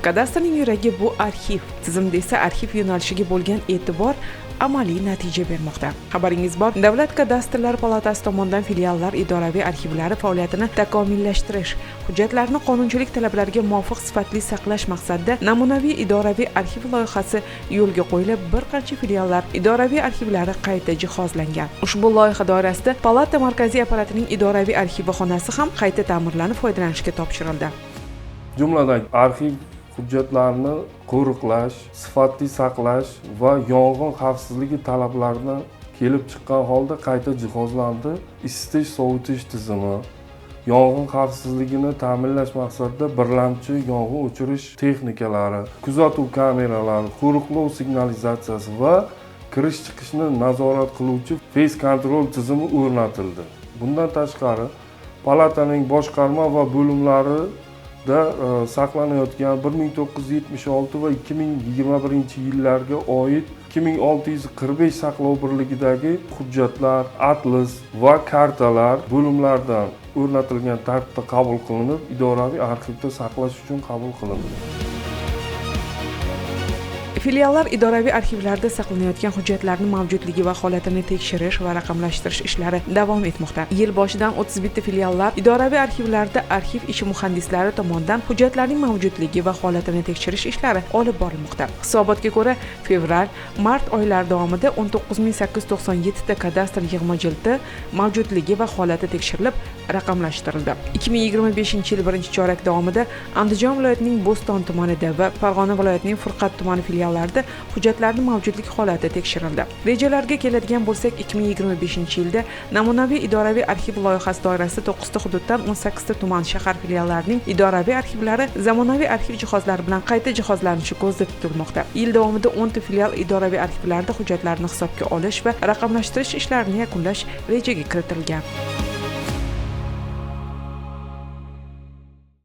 Kadastrning yuragi bu arxiv. Tizimda esa arxiv yo'nalishiga bo'lgan e'tibor amaliy natija bermoqda. Xabaringiz bor, Davlat kadastrlar palatasi tomonidan filiallar idoraviy arxivlari faoliyatini takomillashtirish, hujjatlarni qonunchilik talablariga muvofiq sifatli saqlash maqsadida namunaviy idoraviy arxiv loyihasi yo'lga qo'yilib, bir qancha filiallar idoraviy arxivlari qayta jihozlangan. Ushbu loyiha doirasida palata markaziy apparatining idoraviy arxivi xonasi ham qayta ta'mirlanib foydalanishga topshirildi. Jumladan, arxiv hujjatlarini qo'riqlash, sifatli saqlash va yong'in xavfsizligi talablaridan kelib chiqqan holda qayta jihozlandi. Isitish, sovutish tizimi, yong'in xavfsizligini ta'minlash maqsadida birlamchi yong'in o'chirish texnikalari, kuzatuv kameralari, qo'riqlov signalizatsiyasi va kirish chiqishni nazorat qiluvchi face control tizimi o'rnatildi. Bundan tashqari, palataning boshqarma va bo'limlarida saqlanayotgan 1976 va 2021 yillarga oid 2645 saqlov birligidagi hujjatlar, atlas va kartalar bo'limlardan o'rnatilgan tartibda qabul qilinib, idoraviy arxivda saqlash uchun qabul qilindi. Filiallar idoraviy arxivlarida saqlanayotgan hujjatlarni mavjudligi va holatini tekshirish va raqamlashtirish ishlari davom etmoqda. Yil boshidan 31 filiallar idoraviy arxivlarida arxiv ishi muhandislari tomonidan hujjatlarning mavjudligi va holatini tekshirish ishlari olib borilmoqda. Hisobotga ko'ra, fevral, mart oylari davomida 19 897 ta kadastr yig'ma jildi mavjudligi va holati tekshirilib, raqamlashtirildi. 2025 yil birinchi chorak davomida Andijon viloyatining Bo'ston tumanida va Farg'ona viloyatining Furqat tumani filiallarida hujjatlarni mavjudlik holati tekshirildi. Rejalarga keladigan bo'lsak, 2025 yilda namunaviy idoraviy arxiv loyihasi doirasida to'qqizta hududdan 18 ta tuman, shahar filiallarining idoraviy arxivlari zamonaviy arxiv jihozlari bilan qayta jihozlanishi ko'zda tutilmoqda. Yil davomida 10 ta filial idoraviy arxivlarida hujjatlarni hisobga olish va raqamlashtirish ishlarini yakunlash rejaga kiritilgan.